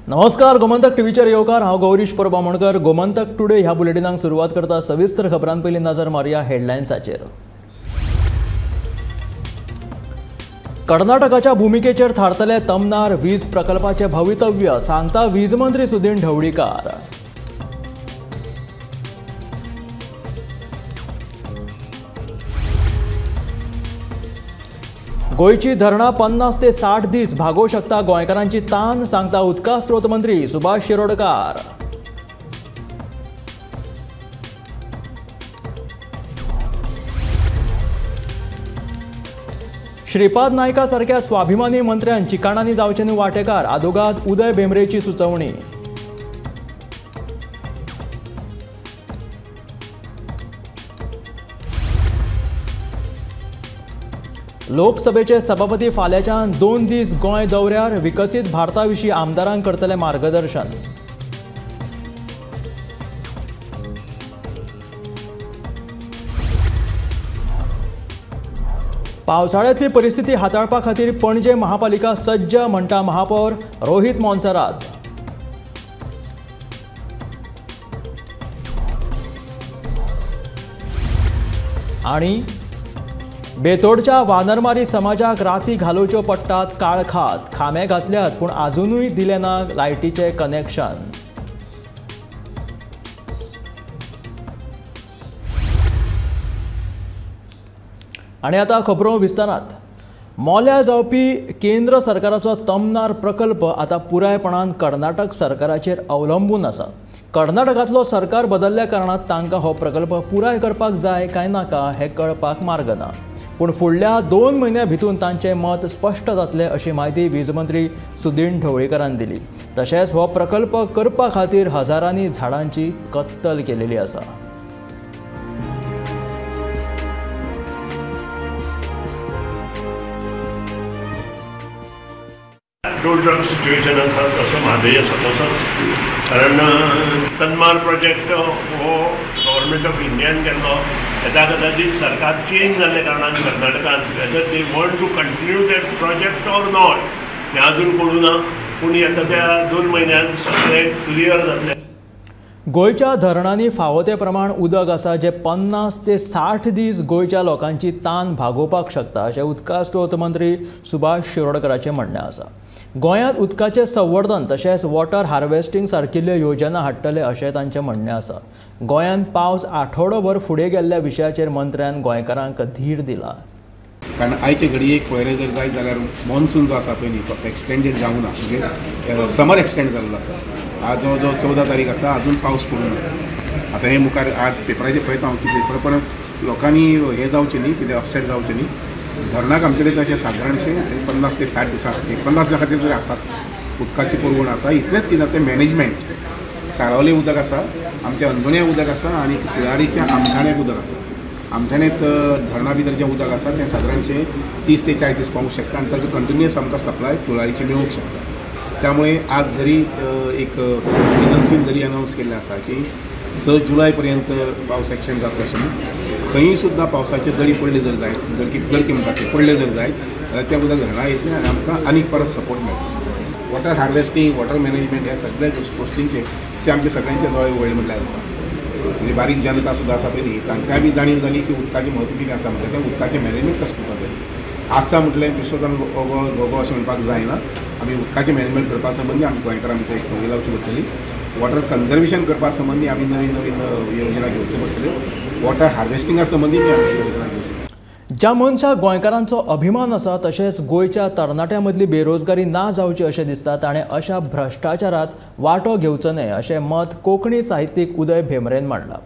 नमस्कार, गोमंतक टीव्हीचेर येवकार. हांव गौरीश परब आमोणकर. गोमंतक टुडे ह्या बुलेटिनाक सुरवात करता. सविस्तर खबरां पयलीं नजर मारुया हेडलायन्साचेर. कर्नाटकाच्या भुमिकेचेर थारतले तमनार वीज प्रकल्पाचे भवितव्य, सांगता वीज मंत्री सुदिन ढवळीकार. गोंयची धरणां 50 ते 60 दीस भागोवंक शकता गोंयकारांची तान, सांगता उदका स्रोत मंत्री सुभाष शिरोडकार. श्रीपाद नायका सारक्या स्वाभिमानी मंत्र्यान चिकाणांनी जावचे न्हू वांटेकार, आदोगाद उदय भेंब्रेची सुचोवणी. लोकसभेचे सभापती फाल्यांच्यान 2 दीस गोंय दौऱ्यार, विकसीत भारता विशीं आमदारांक करतले मार्गदर्शन. पावसाळ्यांतली परिस्थिती हाताळपा खातीर पणजे महापालिका सज्ज, म्हणटा महापौर रोहित मोन्सेरात. आनी बेतोडच्या वानरमारी समाजाक राती घालोवच्यो पडटात काळखात, खांबे घातल्यात पूण आजुनूय दिलें ना लायटीचें कनेक्शन. आनी आतां खबरो विस्तारात. मोल्या जावपी केंद्र सरकाराचो तमनार प्रकल्प आतां पुरायपणान कर्नाटक सरकाराचेर अवलंबून आसा. कर्नाटकांतलो सरकार बदलल्या कारणान तांकां हो प्रकल्प पुराय करपाक जाय काय नाका हें कळपाक मार्ग ना. पूण फुडल्या 2 म्हयन्यां भितून तांचें मत स्पश्ट जातलें अशी म्हायती वीज मंत्री सुदिन ढवळीकारान दिली. तशेंच हो प्रकल्प करपा खातीर हजारांनी झाडांची कत्तल केलेली आसा. टोटल सिच्युएशन आसा तसो म्हादय आसा तसोच, कारण तन्मार प्रोजेक्ट हो गव्हर्मेंट ऑफ इंडियान केल्लो. येता कदाचित सरकार चेंज जाल्ल्या कारणान कर्नाटकान whether they want to continue that project or not हें आजून कळूं ना, पूण येता त्या 2 म्हयन्यान सगळें क्लियर जातलें. गोंयच्या धरणांनी फावो ते प्रमाण उदक आसा जें 50 ते 60 दीस गोंयच्या लोकांची तान भागोवपाक शकता अशें उदका स्रोत मंत्री सुभाष शिरोडकराचें म्हणणें आसा. गोंयांत उदकाचें संवर्धन तशेंच वॉटर हार्वेस्टिंग सारकिल्ल्यो योजना हाडटले अशें तांचें म्हणणें आसा. गोंयांत पावस आठवडोभर फुडें गेल्ल्या विशयाचेर मंत्र्यान गोंयकारांक धीर दिला. कारण आयचे घडयेक पळयलें जर जायत जाल्यार मॉन्सून जो आसा पळय न्ही तो एक्सटेंडेड जावंक ना, म्हणजे समर एक्सटेंड जाल्लो आसा. आज जो जो 14 तारीख आसा अजून पावस पडूंक ना. आतां हे मुखार आज पेपराचेर पळयता हांव कितें दिसता, पण लोकांनी हें जावचें न्ही, कितें अपसेट जावचें न्ही. धरणाक आमचे कडेन तशें सादारणशें 50 ते 60 दिसां खातीर, 50 दिसां खातीर तरी आसाच उदकाची पुरवण आसा. इतलेंच कितें तें मॅनेजमेंट, साळावले उदक आसा, आमच्या अंजुण्या उदक आसा आनी तिळारीच्या आमठाण्याक उदक आसा. आमठाण्यांत धरणा भितर जें उदक आसा तें सादारणशें 30 ते 40 दीस पावूंक शकता आनी ताजो कंटिन्युअस आमकां सप्लाय कुळारीची मेळूंक शकता. त्यामुळे आज जरी एक एजन्सीन जरी अनावन्स केल्लें आसा की 6 जुलय पर्यंत पावस एक्सटेंड जातलो अशें न्ही, खंयी सुद्दां पावसाचे दडी पडले जर जायत, दडकी म्हणटा ते पडले जर जायत जाल्यार तें उदक धरणां येतलें आनी आमकां आनीक परत सपोर्ट मेळटलो. वॉटर हार्वेस्टींग, वॉटर मॅनेजमेंट ह्या सगळ्या गोश्टींचेर आमचे सगळ्यांचे दोळे उगडले म्हटल्यार जाता. म्हणजे बारीक जनता सुद्दां आसा पळय न्ही तांकांय बी जाणीव जाली की उदकाचें म्हत्व कितें आसा, म्हटल्यार तें उदकाचें मॅनेजमेंट कशें करपाक जाय. आसा म्हटलें बेश्टोच आमी ओगो गोगो अशें म्हणपाक जायना. आमी उदकाचें मॅनेजमेंट करपा संबंदी आमी गोंयकारां भितर एक संवय लावची पडटली. वॉटर कन्जर्वेशन करपा संबंदी आमी नवीन नवीन योजना घेवच्यो पडटल्यो. वॉटर हार्वेस्टिंगा संबंदी आमी योजना घेवच्यो. ज्या मनशाक गोंयकारांचो अभिमान आसा तशेंच गोंयच्या तरणाट्यां मदली बेरोजगारी ना जावची अशें दिसता ताणें अशा भ्रश्टाचारांत वांटो घेवचो न्हय अशें मत कोंकणी साहित्यीक उदय भेंब्रेन मांडलां.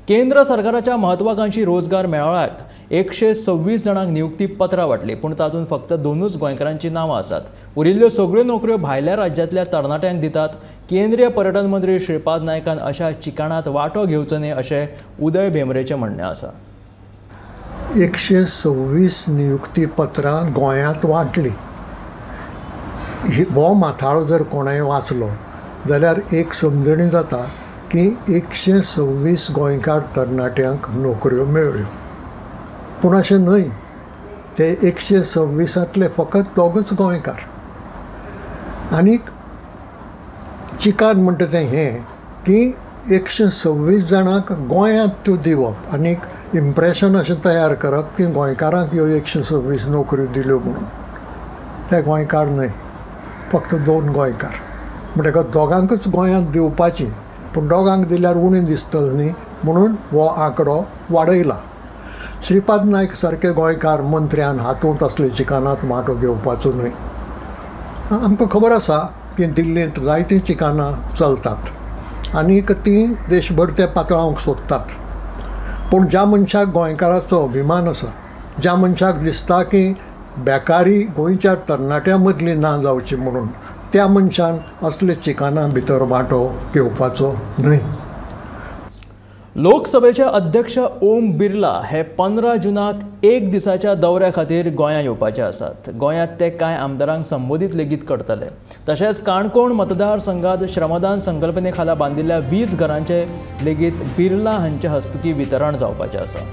केंद्र सरकाराच्या महत्वाकांक्षी रोजगार मेळाव्याक 126 जाणांक नियुक्ती पत्रां वांटलीं, पूण तातूंत फक्त 2 गोंयकारांचीं नांवां आसात. उरिल्ल्यो सगळ्यो नोकऱ्यो भायल्या राज्यांतल्या तरणाट्यांक दितात. केंद्रीय पर्यटन मंत्री श्रीपाद नायकान अशा चिकाणांत वांटो घेवचो न्हय अशें उदय भेंब्रेचें म्हणणें आसा. 126 नियुक्ती पत्रां गोंयांत वांटलीं. हो माथाळो जर कोणेंय वाचलो जाल्यार एक समजणी जाता की 126 गोंयकार तरणाट्यांक नोकऱ्यो मेळ्ळ्यो, पूण अशें न्हय. ते 126 फकत दोगच गोंयकार आनीक चिकान म्हणटा तें हें की 126 जाणांक गोंयांत त्यो दिवप आनी इम्प्रेशन अशें तयार करप की गोंयकारांक ह्यो 126 नोकऱ्यो दिल्यो म्हणून. ते गोंयकार न्हय, फक्त 2 गोंयकार. म्हणटकच दोगांकूच गोंयांत दिवपाची, पूण दोगांक दिल्यार उणी दिसतली न्ही म्हणून हो आंकडो वाडयला. श्रीपाद नायक सारके गोंयकार मंत्र्यान हातूंत असले चिकानांत वांटो घेवपाचो न्हय. आमकां खबर आसा की दिल्लींत जायतीं चिकानां चलतात आनीक तीं देशभर ते पातळावंक सोदतात. पूण ज्या मनशाक गोंयकाराचो अभिमान आसा, ज्या मनशाक दिसता की बेकारी गोंयच्या तरणाट्यां मदली ना जावची म्हणून, त्या मनशान असले चिकानां भितर वांटो घेवपाचो न्हय. लोकसभेचे अध्यक्ष ओम बिर्ला हे 15 जुनाक एक दिसाच्या दौऱ्या खातीर गोंयांत येवपाचे आसात. गोंयांत ते कांय आमदारांक संबोधीत लेगीत करतले. तशेंच काणकोण मतदारसंघात श्रमदान संकल्पने खाला बांदिल्ल्या 20 घरांचे लेगीत बिर्ला हांचे हस्तुकीं वितरण जावपाचें आसा.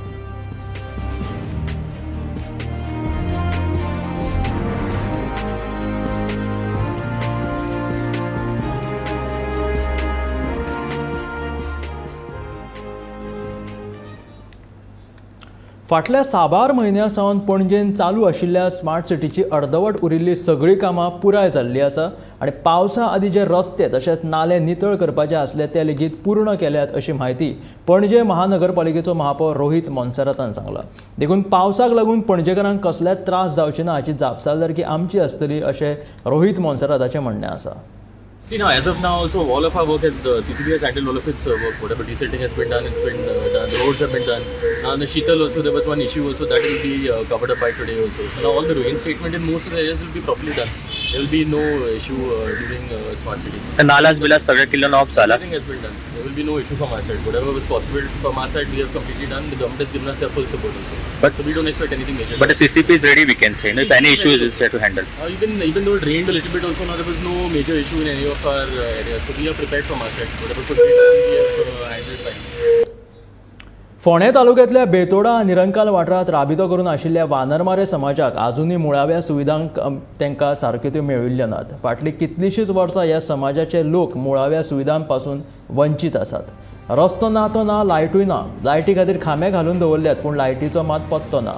फाटल्या साबार म्हयन्यां सावन पणजेन चालू आशिल्ल्या स्मार्ट सिटीची अर्दवट उरिल्ली सगळीं कामां पुराय जाल्लीं आसा आनी पावसा आदीं जे रस्ते तशेंच नाले नितळ करपाचे आसले ते लेगीत पूर्ण केल्यात अशी म्हायती पणजे महानगरपालिकेचो महापौर रोहित मोन्सेरातान सांगला. देखून पावसाक लागून पणजेकारांक कसलेच त्रास जावचे ना हाची जापसालदारकी आमची आसतली अशें रोहित मोन्सेराताचें म्हणणें आसा. See now, as of now, also all of our work has, the CCB has handled all of its work. Whatever desilting has been done, it's been done. The roads have been done. Now the Sheetal also, there was one issue also that will be covered up by today also. So now all the reinstatement in most of the areas will be properly done. There will be no issue during smart city. The nalas bilas सगळे किल्लन off झाला. Everything has been done. There will be no issue from our side. Whatever was possible from our side, we have completely done. The government has given us their full support also. But so we don't expect anything major. But the CCP is ready, we can say. No, if any issue is there to handle. Even though it rained a little bit also, now there was no major issue in any of our areas. So we are prepared from our side. Whatever could be done, we have handled fine. फोंडें तालुक्यांतल्या बेतोडा निरंकाल वाठारांत राबितो करून आशिल्ल्या वानरमारे समाजाक आजुनूय मुळाव्या सुविधांक तांकां सारक्यो त्यो मेळिल्ल्यो नात. फाटलीं कितलींशींच वर्सां ह्या समाजाचे लोक मुळाव्या सुविधां पासून वंचीत आसात. रस्तो ना तो ना, लायटूय ना. लायटी खातीर खांबे घालून दवरल्यात पूण लायटीचो मात पत्तो ना.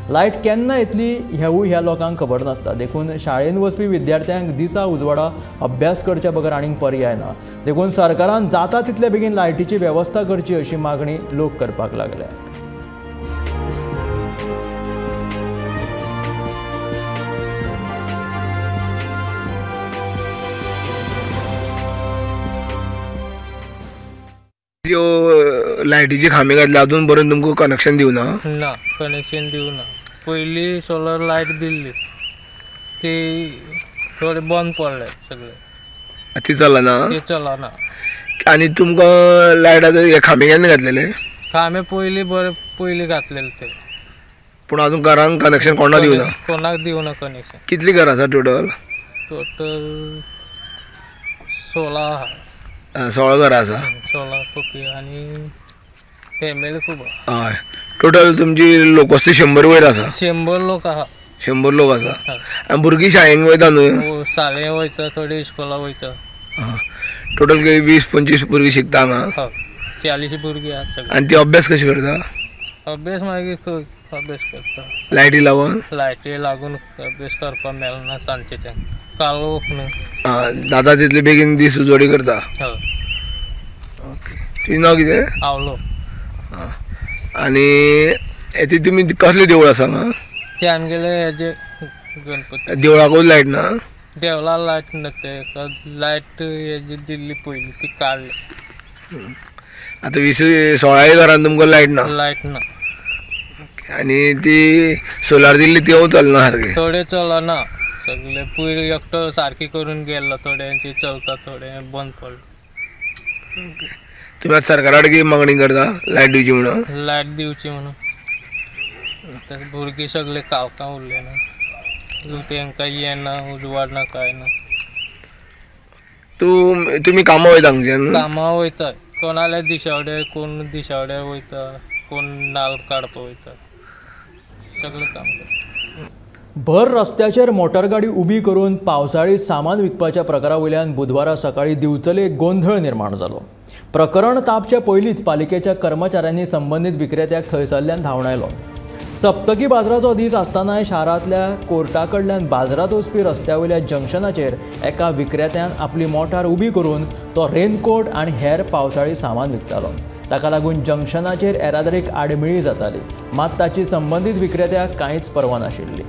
लायट केन्ना येतली हेवूय ह्या लोकांक खबर नासता. देखून शाळेंत वचपी विद्यार्थ्यांक दिसा उजवाडा अभ्यास करच्या बगर आनीक पर्याय ना. देखून सरकारान जाता तितले बेगीन लायटीची वेवस्था करची अशी मागणी लोक करपाक लागल्या. त्यो लायटीचे खांबे घातले अजून पर्यंत तुमकां कनेक्शन दिवना? ना, कनेक्शन दिवना. पयली सोलर लायट दिल्ली ती थोडे बंद पडले सगळे. ती चलना? ती चलना. आनी तुमकां लायट आतां हे खांबे केन्ना घातलेले? खांबे पयली बरे पयली घातलेले ते. पूण अजून घरांक कनेक्शन कोणाक दिवना? कोणाक दिवना कनेक्शन. कितली घरां आसा टोटल? टोटल 16 आहा. 16 घरां आसा. 16 कोपी आनी फॅमिली खूब आहा. हय, टोटल तुमची लोकवस्ती 100 वयर आसा. 100 लोक आहा. 100 लोक आसा. आनी भुरगीं शाळेंत वयता न्हू? शाळेंत वयता, थोडे इस्कोला वयता. टोटल 20-25 भुरगीं शिकता हांगा? हय, 40 भुरगीं आहा सगळीं. आनी ती अभ्यास कशी करता? अभ्यास मागीर अभ्यास करता. लायटी लागून? लायटी लागून अभ्यास करपाक मेळना सांजचे ते काळोख न्हू. जाता तितले बेगीन दीस उजवाडी करता. हय. तुजें नांव कितें? आवलो. आनी हें तुमी कसलें देवूळ आसा हांगा? ते आमगेले हेजे गणपती. देवळाकूच लायट ना? देवळाक लायट ना, ते लायट हेजी दिल्ली पयली ती काडली. आतां 16 घरान तुमकां लायट ना? लायट ना. आनी ती सोलार दिल्ली ती चलना सारकी? थोडे चलना सगळे. पयर एकटो सारकी करून गेल्लो, थोड्यांची चलता थोडे बंद पडले. तुमी आतां सरकारा कडेन मागणी करता लायट दिवची म्हणून? लायट दिवची म्हणून. भुरगीं सगळे काळखां उरले ना, तेंकां येना उजवाड ना काय ना. तुमी कामां वयता हांगच्यान? कामां वयता. कोणाल्या दिशावडे, कोण दिशावडे वयता, कोण नाल्ल काडपाक वयता, सगळें काम करता. भर रस्त्याचेर मोटरगाडी उबी करून पावसाळी सामान विकपाच्या प्रकारा वयल्यान बुधवारा सकाळी दिवचले गोंधळ निर्माण जालो. प्रकरण तापचे पयलींच पालिकेच्या कर्मचाऱ्यांनी संबंदीत विक्रेत्याक थंयसरल्यान धांवडायलो. सप्तकी बाजाराचो दीस आसतनाय शारांतल्या कोर्टा कडल्यान बाजारांत वचपी रस्त्या वयल्या जंक्शनाचेर एका विक्रेत्यान आपली मोटार उबी करून तो रेनकोट आनी हेर पावसाळी सामान विकतालो. ताका लागून जंक्शनाचेर येरादारीक आडमेळी जाताली, मात ताची संबंदीत विक्रेत्याक कांयच पर्वा नाशिल्ली.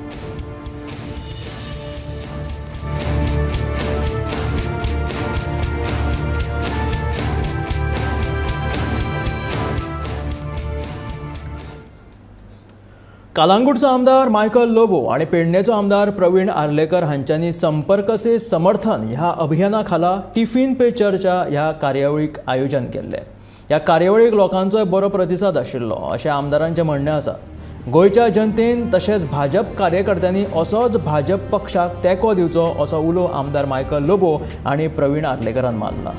कालांगुटचो आमदार मायकल लोबो आनी पेडणेचो आमदार प्रवीण आर्लेकर हांच्यांनी संपर्क से समर्थन ह्या अभियाना खाला टिफिन पे चर्चा ह्या कार्यावळीक आयोजन केल्लें. ह्या कार्यावळीक लोकांचोय बरो प्रतिसाद आशिल्लो अशें आमदारांचें म्हणणें आसा. गोंयच्या जनतेन तशेंच भाजप कार्यकर्त्यांनी असोच भाजप पक्षाक तेंको दिवचो असो उलो आमदार मायकल लोबो आनी प्रवीण आर्लेकरान मारला.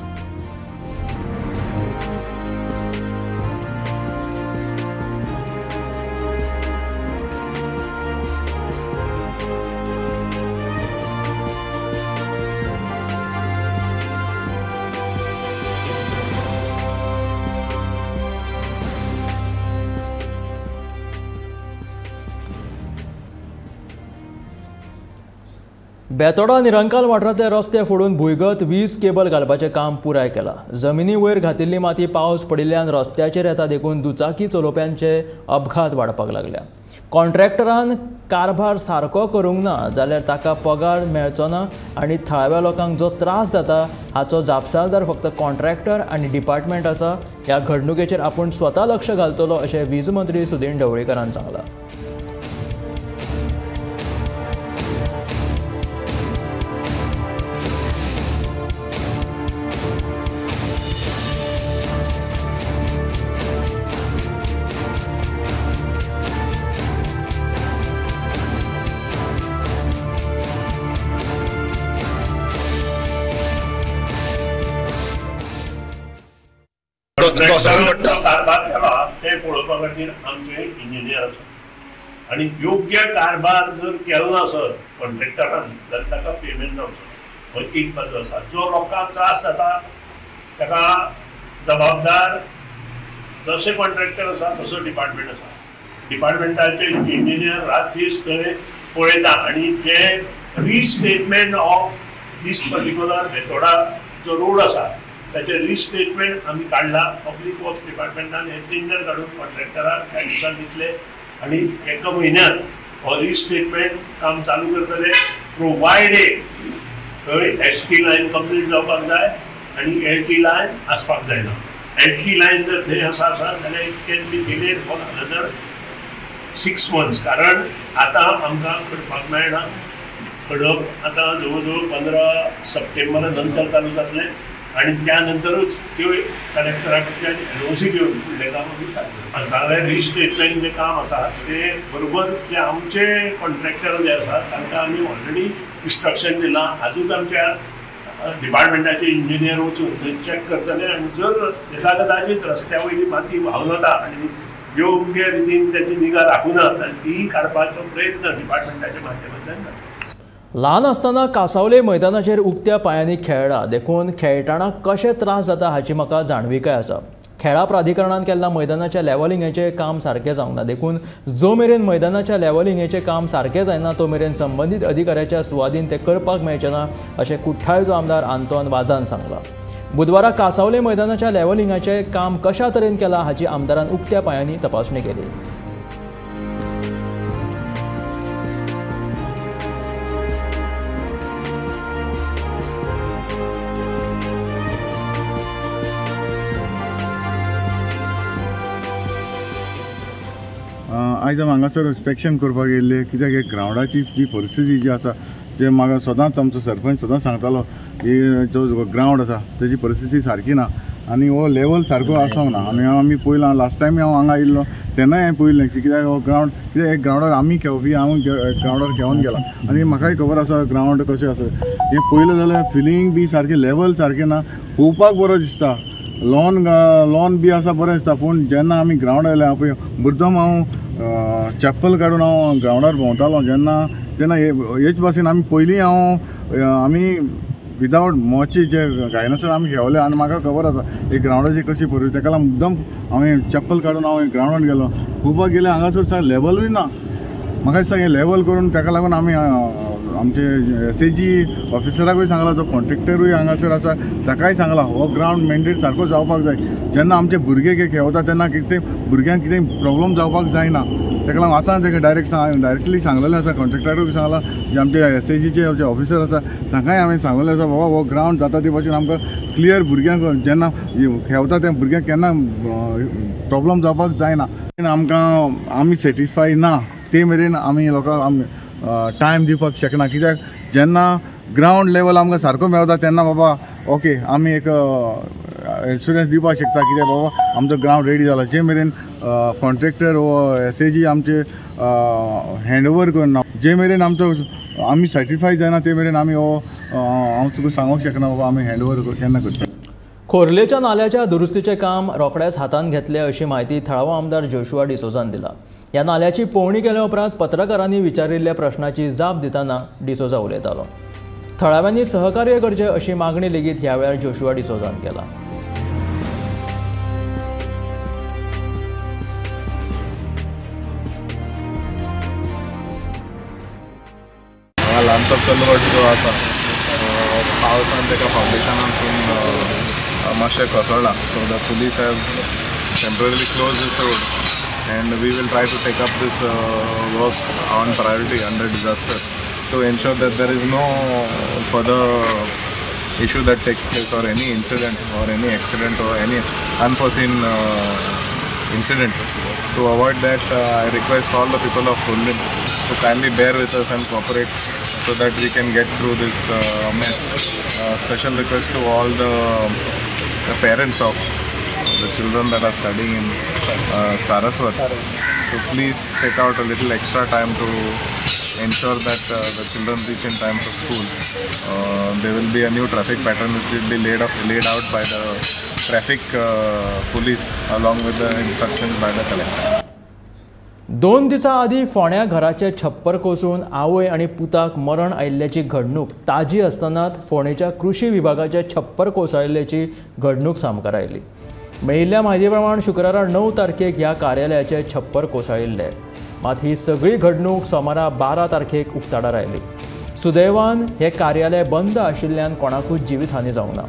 बेतोडा निरंकाल वाठारांतले रस्ते फोडून भुंयगत वीज केबल घालपाचें काम पुराय केलां. जमिनी वयर घातिल्ली माती पावस पडिल्ल्यान रस्त्याचेर येता देखून दुचाकी चलोवप्यांचे अपघात वाडपाक लागल्या. कॉन्ट्रॅक्टरान कारभार सारको करूंक ना जाल्यार ताका पगार मेळचो ना आनी थळाव्या लोकांक जो त्रास जाता हाचो जापसालदार फक्त कॉन्ट्रॅक्टर आनी डिपार्टमेंट आसा. ह्या घडणुकेचेर आपूण स्वता लक्ष घालतलो अशें वीज मंत्री सुदीन ढवळीकरान सांगलां. कारभार केला ते पळोवपा खातीर आमचे इंजिनियर आसा आनी योग्य कारभार जर केलो ना सर कॉन्ट्रॅक्टरान जाल्यार ताका पेमेंट जावचो हो एक बाजू आसा. जो लोकांक त्रास जाता ताका जबाबदार जशे कॉन्ट्रॅक्टर आसा तसो डिपार्टमेंट आसा. डिपार्टमेंटाचे इंजिनियर रात दीस थंय पळयता आनी जे restatement of this particular Betora जो रोड आसा ताचे रिस्टेटमेंट आमी काडला. पब्लीक वर्क्स डिपार्टमेंटान हे टेंडर काडून कॉन्ट्रॅक्टराक ह्या दिसान दितले आनी एका म्हयन्यान हो रिस्टेटमेंट काम चालू करतले. प्रोवायडेड थंय एस टी लायन कंप्लीट जावपाक जाय आनी एल टी लायन आसपाक जायना. एल टी लायन जर थंय आसा जाल्यार it can be delayed for another 6 months. कारण आतां आमकां करपाक मेळना. खडप आतां जवळ जवळ 15 सप्टेंबरा नंतर चालू जातलें आनी त्या नंतरूच त्यो कलेक्टरा कडल्यान एनओसी घेवन फुडलें काम आमी चालू करतले. रिस्टेटमेंट जें काम आसा तें बरोबर जे आमचे कॉन्ट्रॅक्टर जे आसा तांकां आमी ऑलरेडी इन्स्ट्रक्शन दिलां. आजूच आमच्या डिपार्टमेंटाचे इंजिनियर वचून थंय चॅक करतले आनी जर यथाकदाचीत रस्त्या वयली माती व्हांवन वता आनी योग्य रितीन ताची निगा राखूना जाल्यार तीय काडपाचो प्रयत्न डिपार्टमेंटाच्या माध्यमांतल्यान जातलो. ल्हान आसतना कासावले मैदानाचेर उक्त्या पांयांनी खेळ्ळा देखून खेळटाना कशे त्रास जाता हाची म्हाका जाणविकाय आसा. खेळा प्राधिकरणान केल्ल्या मैदानाच्या लेवलिंगाचें काम सारकें जावंक ना देखून जो मेरेन मैदानाच्या लेवलिंगाचें काम सारकें जायना तो मेरेन संबंदीत अधिकाऱ्याच्या सुवादीन तें करपाक मेळचें ना अशें कुठ्ठाळचो आमदार आंतोन वाजान सांगलां. बुधवारा कासावले मैदानाच्या लेवलिंगाचें काम कशा तरेन केलां हाची आमदारान उक्त्या पांयांनी तपासणी केली. आयज आमी हांगासर इन्स्पेक्शन करपाक येयल्ले कित्याक हे ग्रावंडाची जी परिस्थिती जी आसा जे म्हाका सदांच आमचो सरपंच सदांच सांगतालो की जो ग्रावंड आसा तेजी परिस्थिती सारकी ना आनी हो लेवल सारको आसोंक ना. आनी आमी पळयलां लास्ट टायम हांव हांगा आयिल्लो तेन्नाय हांवें पळयलें की कित्याक हो ग्रावंड कित्याक हे ग्रावंडार आमी खेळपी हांव ग्रावंडार खेळोन गेला आनी म्हाकाय खबर आसा ग्रावंड कशें आसा हें. पळयलें जाल्यार फिलिंग बी सारकें लेवल सारकें ना, पळोवपाक बरो दिसता, लॉन लॉन बी आसा बरें दिसता, पूण जेन्ना आमी ग्रावंड आयले पळय मुद्दम हांव चप्पल काडून हांव ग्रावंडार भोंवतालो. जेन्ना जेन्ना हेच भाशेन आमी पयलीं हांव आमी विदावट मोची जे गायनासतना आमी खेळले आनी म्हाका खबर आसा एक ग्रावंडाची कशी परिस्थिती. ताका लागून मुद्दम हांवें चप्पल काडून हांव ग्रावंडार गेलो. पळोवपाक गेल्यार हांगासर लेवलूय ना. म्हाका दिसता हें लेवल करून ताका लागून आमी आमचे एस ए जी ऑफिसराकूय सांगलां, जो कॉन्ट्रेक्टरूय हांगासर आसा ताकाय सांगलां हो ग्रावंड मेंटेन सारको जावपाक जाय. जेन्ना आमचे भुरगे खेळता तेन्ना कितें भुरग्यांक कितें प्रॉब्लम जावपाक जायना. ताका लागून आतां ताका डायरेक्टली सांगलेलें आसा, कॉन्ट्रेक्टरूय सांगलां, जे आमचे एस ए जीचे जे ऑफिसर आसा तांकांय हांवें सांगलेलें आसा, बाबा हो ग्रावंड जाता ते भाशेन आमकां क्लियर भुरग्यांक जेन्ना खेळता त्या भुरग्यांक केन्ना प्रॉब्लम जावपाक जायना. आमकां आमी सॅटिस्फाय ना ते मेरेन आमी लोकांक आमी टायम दिवपाक शकना. कित्याक जेन्ना ग्रावंड लेवल आमकां सारको मेळता तेन्ना बाबा ओके आमी एक एश्योरन्स दिवपाक शकता कित्याक बाबा आमचो ग्रावंड रेडी जाला. जे मेरेन कॉन्ट्रेक्टर वो एस ए जी आमचे हँड ओवर करना, जे मेरेन आमचो आमी सॅटिस्फाय जायना ते मेरेन आमी हो हांव तुका सांगूंक शकना बाबा आमी हँड ओवर केन्ना करता. खोर्लेच्या नाल्याच्या दुरुस्तीचें काम रोखडेंच हातांत घेतलें अशी म्हायती थळावो आमदार जोशुआ डिसोजान दिला. ह्या नाल्याची पळोवणी केल्या उपरांत पत्रकारांनी विचारिल्ल्या प्रश्नाची जाप दितना डिसोजा उलयतालो. थळाव्यांनी सहकार्य करचें अशी मागणी लेगीत ह्या वेळार जोशुआ डिसोजान केला. ल्हानसो कलवट जो आसा पावसान ताका फावंडेशनासून मातशें कोसळ्ळा. So the police have temporarily close this road and we will try to take up this work on priority under disaster to ensure that there is no further issue that takes place or any incident or any accident or any unforeseen incident. To avoid that, I request all the people of Khorlim to kindly bear with us and cooperate so that we can get through this mess. Special request to all the parents of the children that are studying in Saraswat to please take out a little extra time to ensure that the children reach in time for school. There will be a new traffic pattern which will be laid out by the traffic police along with the instructions by the collector. 2 दिसां आदीं फोंड्या घराचे छप्पर कोसळून आवय आनी पुताक मरण आयिल्ल्याची घडणूक ताजी आसतनाच फोंडेच्या कृषी विभागाचे छप्पर कोसळिल्ल्याची घडणूक सामकार आयली. मेळिल्ल्या म्हायती प्रमाण शुक्रारा 9 तारखेक ह्या कार्यालयाचे छप्पर कोसळिल्ले. मात ही सगळी घडणूक सोमारा 12 तारखेक उक्ताडार आयली. सुदैवान हे कार्यालय बंद आशिल्ल्यान कोणाकूच जिवीतहानी जावंक ना.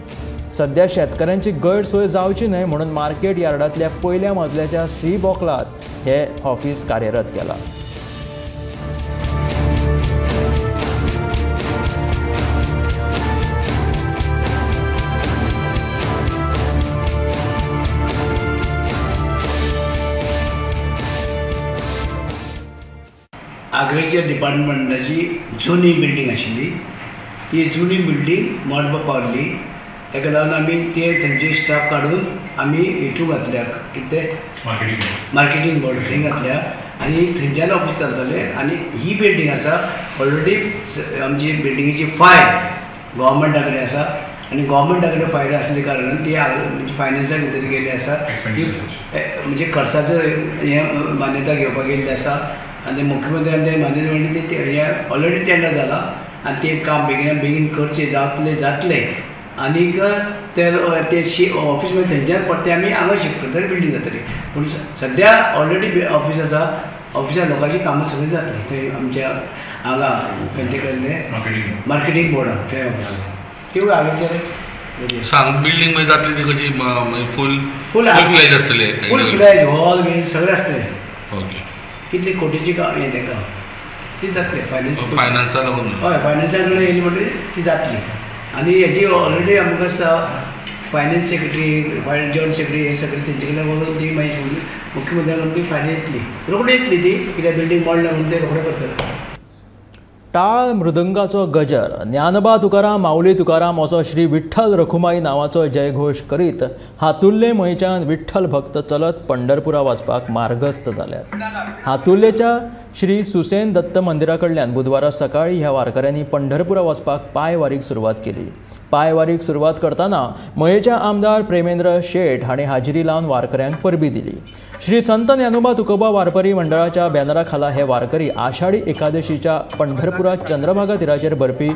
सध्या शेतकऱ्यांची गैरसोय जावची न्हय म्हणून मार्केट यार्डांतल्या पयल्या मजल्याच्या सी बॉक्लांत हे ऑफिस कार्यरत केलां. आग्रिकल्चर डिपार्टमेंटाची जुनी बिल्डींग आशिल्ली, ती जुनी बिल्डींग मोडपा पावली. ताका लागून आमी ते थंयचे स्टाफ काडून आमी हेतू घातल्या, कितें मार्केटींग बोर्ड थंय घातल्या आनी थंयच्यान ऑफीस चलतालें. आनी ही बिल्डींग आसा ऑलरेडी आमची बिल्डिंगेची फायल गोवोरमेंटा कडेन आसा आनी गोवोरमेंटा कडेन फायल आसल्या कारणान ती म्हणजे फायनान्सा भितर गेल्ली आसा, म्हणजे खर्चाचो हें मान्यता घेवपाक गेल्ली आसा आनी मुख्यमंत्र्यान ते मान्यता म्हणली ते हें ऑलरेडी टेंडर जालां आनी तें काम बेगिना बेगीन करचें जातलें जातलें. आनीक ते ऑफिस मागीर थंयच्यान परते आमी हांगा शिफ्ट करतले, बिल्डींग जातली. पूण सद्या ऑलरेडी ऑफिस आसा, ऑफिसार लोकांची कामां सगळीं जातलीं थंय आमच्या हांगा खंयचे कसलें मार्केटींग बोर्डाक थंय ऑफिस तिवूय हांगासर सांग बिल्डींग मागीर जातली ती कशी फूल फूल फ्लॅज आसतली, फूल फ्लॅज हॉल बीन सगळें आसतलें. ओके, कितली कोटीची हें ताका ती जातली फायनान्स फायनान्सा लागून. हय, फायनान्सा कडेन येयली म्हणटकीर ती जातली. आनी हेजी ऑलरेडी आमकां आसता फायनान्स सेक्रेटरी, जॉयंट सेक्रेटरी हे सगळे तेंचे कडल्यान वचून ती मागीर मुख्यमंत्र्या कडून ती फायनान्स येतली, रोखडी येतली ती, कित्याक बिल्डींग मोडल्या म्हणून ते रोखडे करतले. टाळ मृदंगाचो गजर, ज्ञानबा तुकाराम माऊली तुकाराम असो श्री विठ्ठल रखुमाई नांवाचो जयघोश करीत हातुर्ले मयच्यान विठ्ठल भक्त चलत पंढरपुरा वचपाक मार्गस्थ जाल्यात. हातुर्लेच्या श्री सुसेन दत्त मंदिरा कडल्यान बुधवारा सकाळी ह्या वारकऱ्यांनी पंढरपुरा वचपाक पांयवारीक सुरवात केली. पांयवारीक सुरवात करतना मयेच्या आमदार प्रेमेंद्र शेट हांणी हाजिरी लावन वारकऱ्यांक परबी दिली. श्री संत ज्ञानोबा तुकोबा वारकरी मंडळाच्या बॅनरा खाला हे वारकरी आषाढी एकादशीच्या पंढरपुरात चंद्रभागा तिराचेर भरपी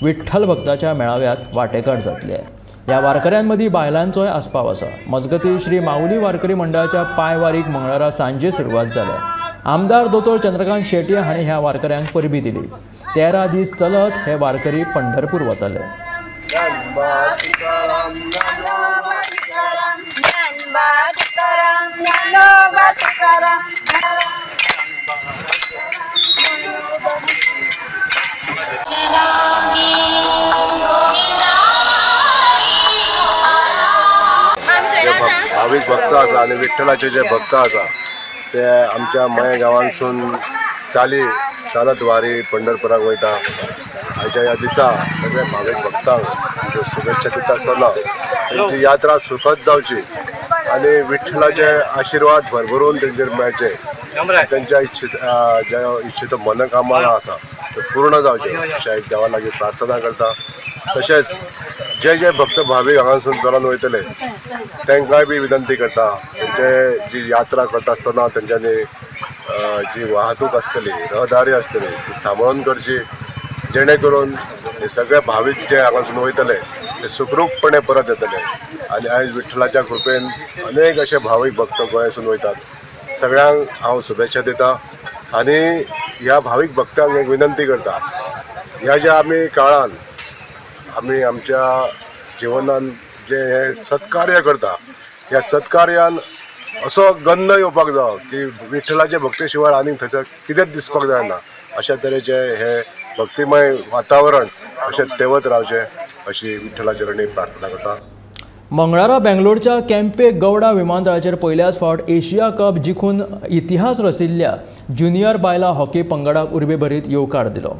विठ्ठल भक्ताच्या मेळाव्यात वांटेकार जातले. ह्या वारकऱ्यांमदीं बायलांचोय आस्पाव आसा. मजगतीं श्री माऊली वारकरी मंडळाच्या पांयवारीक मंगळारा सांजे सुरवात जाल्या. आमदार दोतोर चंद्रकांत शेट्ये हांणी ह्या वारकऱ्यांक परबी दिली. 13 दीस चलत हे वारकरी पंढरपूर वतले. भावीक भक्त आसा आनी विठ्ठलाचे जे भक्त आसा ते आमच्या मये गांवांतसून चाली चालत वारी पंढरपुराक वयता. आयच्या ह्या दिसा सगळे भावीक भक्तांक शुभेच्छा दिता आसतना तेंची यात्रा सुखद जावची आनी विठ्ठलाचे आशिर्वाद भरभरून तेंचेर मेळचे, तेंच्या इच्छित ज्या इच्छित मनोकामना आसा ते पूर्ण जावचे अशें एक देवा लागीं प्रार्थना करता. तशेंच जे जे भक्त भावीक हांगासून चलून वयतले तांकांय बी विनंती करता, तेंचे जी यात्रा करता आसतना तेंच्यांनी जी वाहतूक आसतली, रहदारी आसतली ती सांबाळून करची, जेणे करून हे सगळे भावीक जे हांगासून वयतले ते सुखरूपपणे परत येतले. आनी आयज विठ्ठलाच्या कृपेन अनेक अशे भावीक भक्त गोंयासून वयतात. सगळ्यांक हांव शुभेच्छा दिता आनी ह्या भावीक भक्तांक एक विनंती करता, ह्या ज्या आमी काळान आमी आमच्या जिवनान जे हे सत्कार्य करता ह्या सत्कार्यान असो गंध येवपाक जावो की विठ्ठलाचे भक्ती शिवाय आनीक थंयसर कितेंच दिसपाक जायना. अशा तरेचे हे भक्तिमय वातावरण अशें तेवत रावचें अशी विठ्ठलाच्या चरणी प्रार्थना करता. मंगळारा बेंगलोरच्या केम्पे गौडा विमानतळाचेर पयल्याच फावट एशिया कप जिखून इतिहास रचिल्ल्या ज्युनियर बायला हॉकी पंगडाक उर्बेभरीत येवकार दिलो.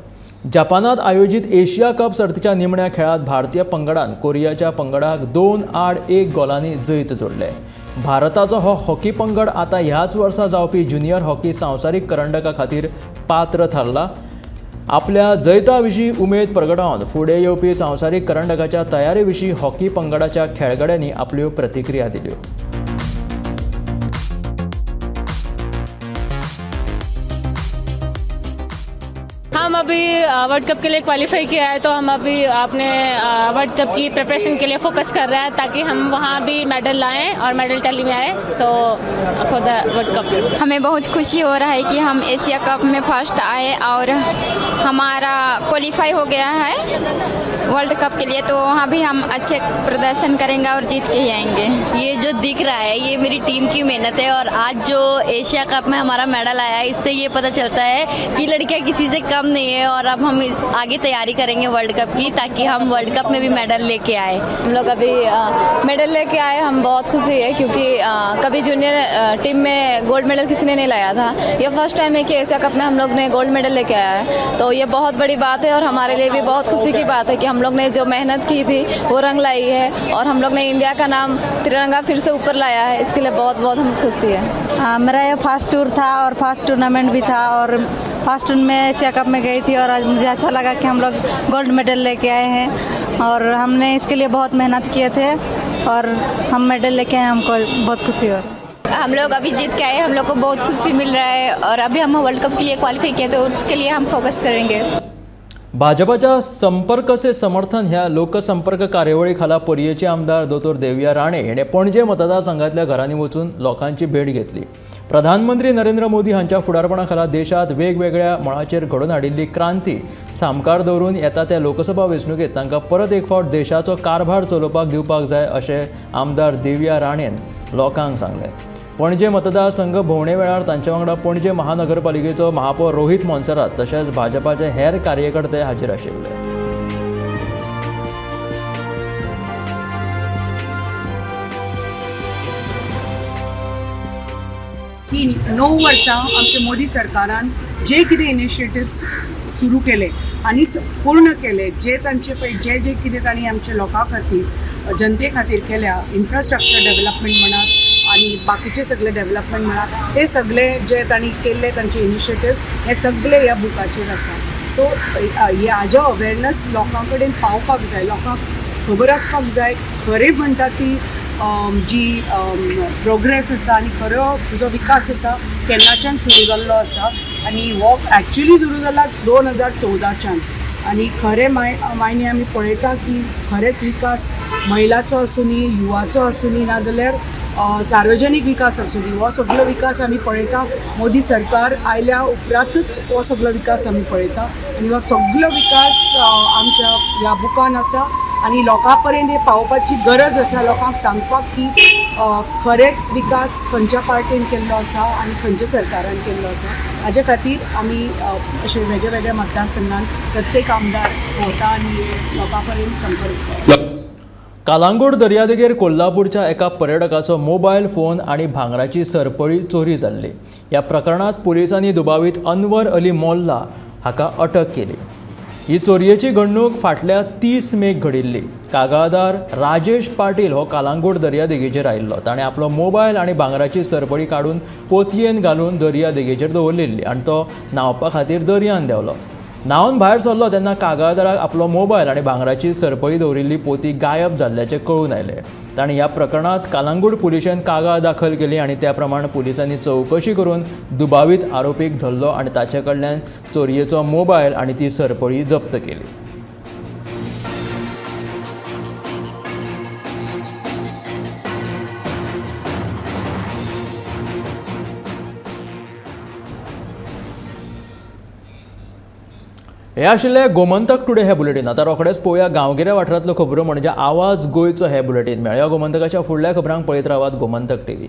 जपानात आयोजित एशिया कप सर्तीच्या निमण्या खेळात भारतीय पंगडान कोरियाच्या पंगडाक 2-1 गोलांनी जैत जोडले. भारताचो हो हॉकी पंगड आतां ह्याच वर्सा जावपी ज्युनियर हॉकी संवसारीक करंडका खातीर पात्र थारला. आपल्या जैता विशीं उमेद परगटावन फुडें येवपी संवसारीक करंडकाच्या तयारे विशीं हॉकी पंगडाच्या खेळगड्यांनी आपल्यो प्रतिक्रिया दिल्यो. हम अभी वर्ल्ड कप के लिए क्वालिफाई किया है, तो हम अभी अपने वर्ल्ड कप की प्रिपरेशन के लिए फोकस कर रहे हैं ताकि हम वहाँ भी मेडल लाएं और मेडल टैली में आए. So for the world cup हमें बहुत खुशी हो रहा है कि हम एशिया कप में फर्स्ट आए और हमारा क्वालिफाई हो गया है वर्ल्ड कप के लिए, तो वहाँ भी हम अच्छे प्रदर्शन करेंगे और जीत के ही आएंगे. ये जो दिख रहा है ये मेरी टीम की मेहनत है और आज जो एशिया कप में हमारा मेडल आया है इससे ये पता चलता है कि लड़कियाँ किसी से कम नहीं है और अब हम आगे तैयारी करेंगे वर्ल्ड कप की ताकि हम वर्ल्ड कप में भी मेडल लेके आए. हम लोग अभी मेडल लेके आए, हम बहुत खुशी है क्योंकि कभी जूनियर टीम में गोल्ड मेडल किसी ने नहीं लाया था. ये फर्स्ट टाइम है कि एशिया कप में हम लोग ने गोल्ड मेडल लेके आया है, तो ये बहुत बड़ी बात है और हमारे लिए भी बहुत खुशी की बात है कि हम लोग ने जो मेहनत की थी वो रंग लाई है और हम लोग ने इंडिया का नाम तिरंगा फिर से ऊपर लाया है. इसके लिए बहुत बहुत हम खुशी है. मेरा ये फर्स्ट टूर था और फर्स्ट टूर्नामेंट भी था और फर्स्ट में एशिया कप में गई थी और आज मुझे अच्छा लगा कि हम लोग गोल्ड मेडल लेके आए हैं और हमने इसके लिए बहुत मेहनत किए थे और हम मेडल लेके आए, हमको बहुत खुशी हो. हम लोग अभी जीत के आए, हम लोग को बहुत खुशी मिल रहा है और अभी हम वर्ल्ड कप के लिए क्वालिफाई किया तो उसके लिए हम फोकस करेंगे. भाजपाच्या संपर्क से समर्थन ह्या लोकसंपर्क कार्यावळी खाला पर्येचे आमदार दोतोर देविया राणे हेणे पणजे मतदारसंघातल्या घरांनी वचून लोकांची भेट घेतली. प्रधानमंत्री नरेंद्र मोदी हांच्या फुडारपणा खाला देशात वेगवेगळ्या मळाचेर घडोवन हाडिल्ली क्रांती सामकार दवरून येता त्या लोकसभा वेंचणुकेत तांकां परत एक फावट देशाचो कारभार चलोवपाक दिवपाक जाय अशें आमदार देविया राणेन लोकांक सांगलें. पणजे मतदारसंघ भोंवणे वेळार तांचे वांगडा पणजे महानगरपालिकेचो महापौर रोहित मोन्सेरात तशेंच भाजपाचे हेर कार्यकर्ते हाजीर आशिल्ले. की 9 वर्सां आमच्या मोदी सरकारान जे कितें इनिशिएटिव्स सुरू केले आनी पूर्ण केले, जे तांचे पळय जे जे कितें तांणी आमच्या लोकां खातीर जनते खातीर केल्या, इन्फ्रास्ट्रक्चर डेव्हलपमेंट म्हणा आनी बाकीचे सगळे डेव्हलपमेंट म्हणा, हे सगळे जे तांणी केल्ले तांचे इनिशिएटिव्स हे सगळे ह्या बुकाचेर आसा. सो हाज्या अवेरनस लोकां कडेन पावपाक जाय, लोकांक खबर आसपाक जाय खरें म्हणटा ती जी प्रोग्रेस आसा आनी खरो जो विकास आसा केन्नाच्यान सुरू जाल्लो आसा आनी हो एक्चुअली सुरू जाला 2014च्यान आनी खरें मायने आमी पळयता की खरेंच विकास महिलाचो आसूनी, युवाचो आसूनी, नाजाल्यार सार्वजनीक विकास आसूनी, हो सगळो विकास आमी पळयता मोदी सरकार आयल्या उपरांतूच हो सगळो विकास आमी पळयता आनी हो सगळो विकास आमच्या ह्या बुकान आसा आनी लोकां पर्यंत हे पावोवपाची गरज आसा, लोकांक सांगपाक की खरेंच विकास खंयच्या पार्टीन केल्लो आसा आनी खंयच्या सरकारान केल्लो आसा. हाजे खातीर आमी अशे वेगळे वेगळ्या मतदारसंघान प्रत्येक आमदार भोंवता आनी लोकां पर्यंत संपर्क. कालांगूट दर्यादेगेर कोल्हापूरच्या एका पर्यटकाचो मोबायल फोन आनी भांगराची सरपळी चोरी जाल्ली. ह्या प्रकरणांत पुलिसांनी दुबावीत अनवर अली मोल्ला हाका अटक केली. ही चोरयेची घडणूक फाटल्या 30 मेक घडिल्ली. कागाळदार राजेश पाटील हो कालांगूट दर्यादेगेचेर आयिल्लो. ताणें आपलो मोबायल आनी भांगराची सरपळी काडून पोतयेन घालून दर्यादेगेचेर दवरलेली आनी तो न्हांवपा खातीर दर्यान देंवलो. न्हांवन भायर सरलो तेन्ना कागाळदाराक आपलो मोबायल आनी भांगराची सरपळी दवरिल्ली पोती गायब जाल्ल्याचें कळून आयलें. ताणें ह्या प्रकरणांत कालांगूट पुलिशेन कागाळ दाखल केली आनी त्या प्रमाण पुलिसांनी चवकशी करून दुबावीत आरोपीक धरलो आनी ताचे कडल्यान चोरयेचो मोबायल आनी ती सरपळी जप्त केली. हे आशिल्ले गोमंतक टुडे हे बुलेटीन. आतां रोखडेच पळोवया गांवगिऱ्या वाठारांतल्यो खबरो म्हणजे आवाज गोंयचो हे बुलेटीन. मेळया गोमंतकाच्या फुडल्या खबरांक पळयत रावात गोमंतक टीव्ही.